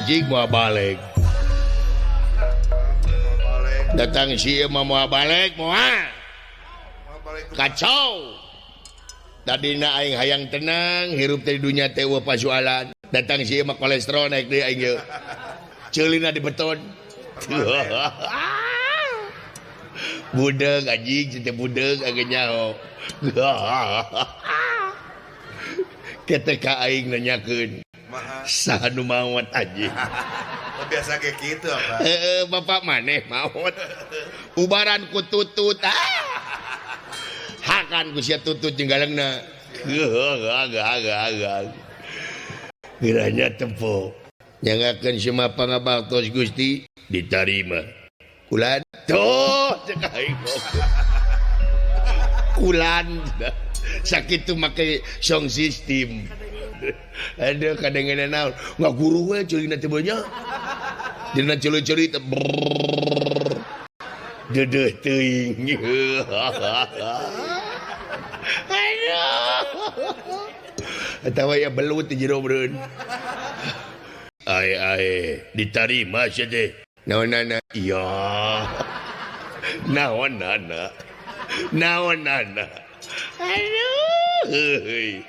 Anjing moal balik. Datang si ieu mah moal balik moal. Kacau. Tadina aing hayang tenang hirup teh di dunya teh eueuh pasualan. Datang si ieu mah kolesterol naik deui aing ye. Ceulina di beton. Budeung anjing teh budeung aing nyaho. Ketika aing nanyakeun saha nu maot anjing. Biasa kayak gitu apa? Heeh, bapak maneh maot. Ubaran ku tutut. Hakan ku sia tutut jeung galengna. Kiranya tempo. Nyangakeun semua pangabaktos Gusti ditarima. Kulan tuh cek aing. Kulan sakitu make song system. Aduh kadengenan naon ngaguru we ceulina teh nya. Dina ceuli-ceuli teh dedeuh teuing. Aduh. Atawa ya belut di jero beureun. Ae ae ditarima sia teh. Naonana? Iya. Naonana? Naonana? Aduh.